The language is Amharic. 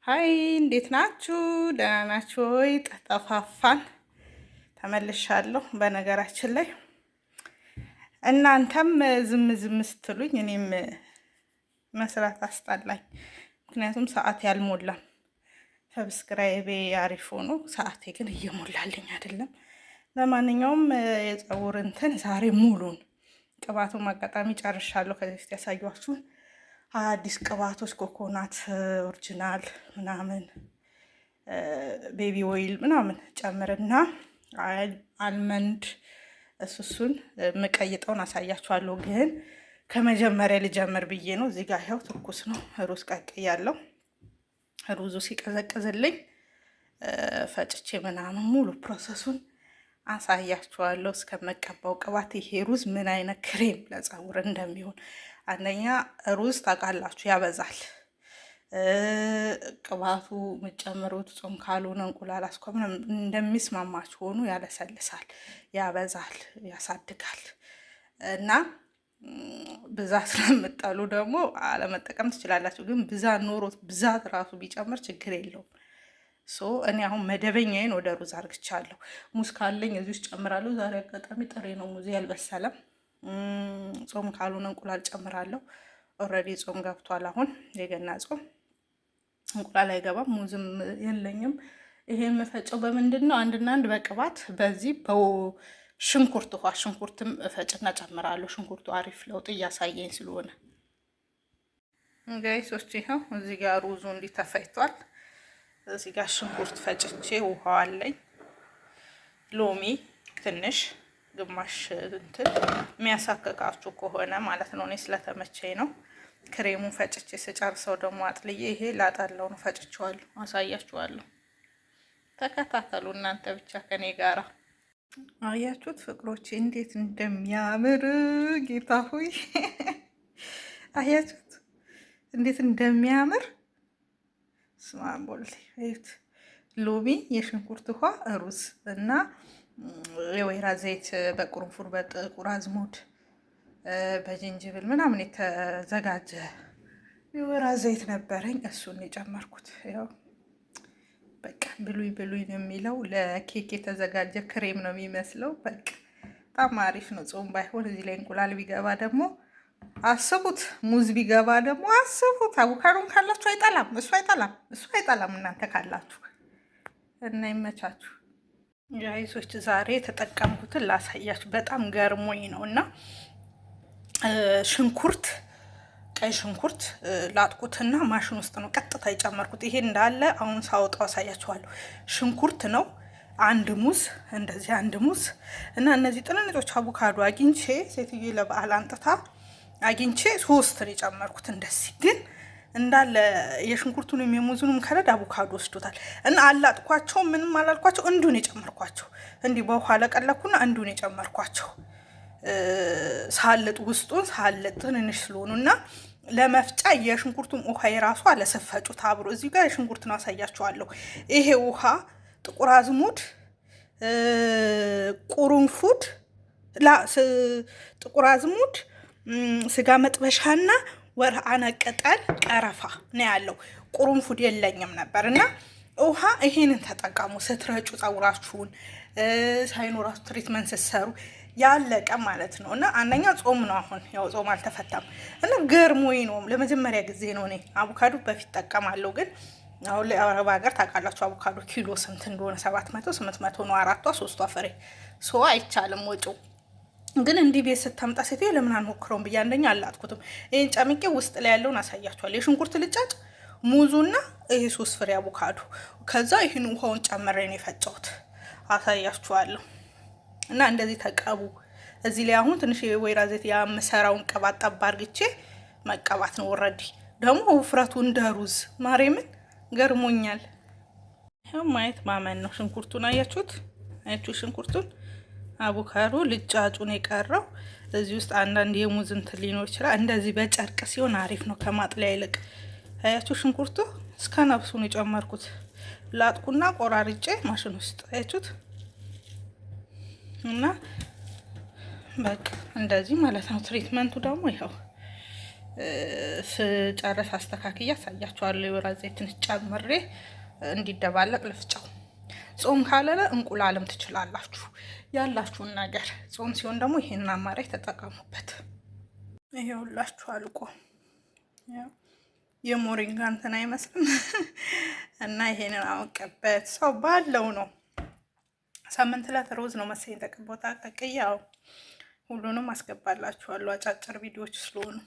Hi፣ እንዴት ናችሁ? ደህና ናችሁ ወይ? ጠፋፋን፣ ተመልሻለሁ። በነገራችን ላይ እናንተም ዝም ዝም ስትሉኝ እኔም መስራት አስጠላኝ። ምክንያቱም ሰዓት ያልሞላም subscribe ኤ አሪፍ ሆኖ ሰዓቴ ግን እየሞላልኝ አይደለም። ለማንኛውም የፀጉር እንትን ዛሬ ሙሉን ቅባቱን አጋጣሚ ጨርሻለሁ። ከዚህ በፊት ያሳያችሁን አዳዲስ ቅባቶች coconut original ምናምን baby oil ምናምን ጨምርና almond እሱን የምቀይጠውን አሳያችኋለሁ። ግን ከመጀመሪያ ልጀምር ብዬ ነው። እዚህ ጋር ይኸው ትኩስ ነው ሩዝ ቀቅያለሁ። ሩዙ ሲቀዘቅዝልኝ ፈጭቼ ምናምን ሙሉ process ኡን አሳያችኋለሁ። እስከመቀባው ቅባት ይሄ ሩዝ ምን አይነት ክሬም ለፀጉር እንደሚሆን። አንደኛ ሩዝ ታውቃላችሁ ያበዛል። ቅባቱ የምጨምሩት ጾም ካልሆነ እንቁላል አስኳ እንደሚስማማችሁ ሆኑ ያለሰልሳል፣ ያበዛል፣ ያሳድጋል እና ብዛት ስለምጠሉ ደግሞ አለመጠቀም ትችላላችሁ። ግን ብዛት ኖሮት ብዛት ራሱ ቢጨምር ችግር የለውም። So እኔ አሁን መደበኛዬን ወደ ሩዝ አርግቻለሁ። ሙዝ ካለኝ እዚህ ውስጥ ጨምራለሁ። ዛሬ አጋጣሚ ጥሬ ነው ሙዝ ያልበሰለም። ጾም ካልሆነ እንቁላል ጨምራለሁ። Already ጾም ገብቷል። አሁን የገና ጾም እንቁላል አይገባም። ሙዝም የለኝም። ይሄ የምፈጨው በምንድን ነው? አንድና አንድ በቅባት በዚህ በሽንኩርት ውሃ፣ ሽንኩርትም እፈጭና ጨምራለሁ። ሽንኩርቱ አሪፍ ለውጥ እያሳየኝ ስለሆነ guys ኦች፣ ይኸው እዚህ ጋር ሩዙ እንዲህ ተፈጭቷል። እዚህ ጋር ሽንኩርት ፈጭቼ ውሃው አለኝ። ሎሚ ትንሽ ግማሽ እንትን የሚያሳክካችሁ ከሆነ ማለት ነው። እኔ ስለተመቸኝ ነው። ክሬሙን ፈጭቼ ስጨርሰው ደግሞ አጥልዬ ይሄ ላጠለው ነው። ፈጭቼዋለሁ፣ አሳያችኋለሁ። ተከታተሉ እናንተ ብቻ ከኔ ጋራ። አያችሁት ፍቅሮቼ እንዴት እንደሚያምር ጌታ ሆይ፣ አያችሁት እንዴት እንደሚያምር ስማቦል እዩት። ሎሚ፣ የሽንኩርት ውሃ፣ ሩዝ እና የወይራ ዘይት በቁርንፉድ በጥቁር አዝሙድ በጅንጅብል ምናምን የተዘጋጀ የወይራ ዘይት ነበረኝ። እሱን የጨመርኩት ያው በቃ ብሉይ ብሉይ ነው የሚለው። ለኬክ የተዘጋጀ ክሬም ነው የሚመስለው። በቃ በጣም አሪፍ ነው። ጾም ባይሆን እዚህ ላይ እንቁላል ቢገባ ደግሞ አስቡት፣ ሙዝ ቢገባ ደግሞ አስቡት። አቮካዶን ካላችሁ አይጠላም፣ እሱ አይጠላም፣ እሱ አይጠላም። እናንተ ካላችሁ እና ይመቻችሁ። Guys ኦች ዛሬ የተጠቀምኩትን ላሳያችሁ። በጣም ገርሞኝ ነው እና ሽንኩርት፣ ቀይ ሽንኩርት ላጥኩትና ማሽን ውስጥ ነው ቀጥታ የጨመርኩት። ይሄ እንዳለ አሁን ሳወጣው አሳያችኋለሁ። ሽንኩርት ነው፣ አንድ ሙዝ እንደዚህ አንድ ሙዝ እና እነዚህ ጥንንጮች አቮካዶ አግኝቼ ሴትዮ ለበዓል አንጥታ አግኝቼ ሶስት ነው የጨመርኩት። እንደዚህ ግን እንዳለ የሽንኩርቱንም የሙዙንም ከረድ አቮካዶ ወስዶታል እና አላጥኳቸው፣ ምንም አላልኳቸው፣ እንዱን የጨመርኳቸው እንዲህ በውሃ ለቀለኩና እንዱን የጨመርኳቸው ሳልጥ ውስጡን ሳልጥ ትንንሽ ስለሆኑ እና ለመፍጫ የሽንኩርቱም ውሃ የራሱ አለሰፈጩት አብሮ እዚሁ ጋር የሽንኩርቱን አሳያችኋለሁ። ይሄ ውሃ ጥቁር አዝሙድ፣ ቁርንፉድ፣ ጥቁር አዝሙድ፣ ስጋ መጥበሻና ወርአነ ቅጠል፣ ቀረፋ ነው ያለው። ቁርንፉድ የለኝም ነበር እና ውሃ ይሄንን ተጠቀሙ ስትረጩ ፀጉራችሁን ሳይኖራችሁ treatment ስትሰሩ ያለቀ ማለት ነው። እና አንደኛ ጾም ነው፣ አሁን ያው ጾም አልተፈታም እና ገርሞኝ ነው። ለመጀመሪያ ጊዜ ነው። እኔ አቮካዶ በፊት ጠቀማለሁ፣ ግን አሁን ላይ አረብ ሀገር ታውቃላችሁ አቮካዶ ኪሎ ስንት እንደሆነ 700 800 ነው፣ አራቷ ሶስቷ ፍሬ so አይቻልም ወጪው። ግን እንዲህ ቤት ስታምጣ ሴትዮ ለምን አንሞክረውም ብዬ አንደኛ አላጥኩትም። ይህን ጨምቄ ውስጥ ላይ ያለውን አሳያችኋለሁ። የሽንኩርት ልጫጭ፣ ሙዙና ይሄ ሶስት ፍሬ አቮካዶ፣ ከዛ ይህን ውሃውን ጨምሬ ነው የፈጨሁት። አሳያችኋለሁ። እና እንደዚህ ተቀቡ። እዚህ ላይ አሁን ትንሽ የወይራ ዘይት የምሰራውን ቅባት ጠብ አድርግቼ መቀባት ነው። Already ደግሞ ውፍረቱ እንደ ሩዝ ማርያምን ገርሞኛል። ይኸው ማየት ማመን ነው። ሽንኩርቱን አያችሁት? አያችሁ ሽንኩርቱን፣ አቮካዶ ልጫጩን የቀረው እዚህ ውስጥ አንዳንድ የሙዝ እንትን ሊኖር ይችላል። እንደዚህ በጨርቅ ሲሆን አሪፍ ነው ከማጥለያ ይልቅ። አያችሁ ሽንኩርቱ እስከ ነፍሱን የጨመርኩት ላጥኩና ቆራርጬ ማሽን ውስጥ አያችሁት። እና በቃ እንደዚህ ማለት ነው። Treatment ኡ ደግሞ ይኸው ስጨርስ አስተካክዬ አሳያችኋለሁ። የወይራ ዘይት ትንሽ ጨምሬ እንዲደባለቅ ልፍጫው። ጾም ካለለ እንቁላልም ትችላላችሁ፣ ያላችሁን ነገር። ጾም ሲሆን ደግሞ ይሄንን አማራጭ ተጠቀሙበት። ይሄ ሁላችሁ አልቆ የሞሪንጋ እንትን አይመስልም እና ይሄንን አውቀበት ሰው ባለው ነው። ሳምንት ዕለት ሮዝ ነው መሰለኝ ተቀቦታ ቀቅያው ሁሉንም አስገባላችኋለሁ አጫጭር ቪዲዮዎች ስለሆኑ።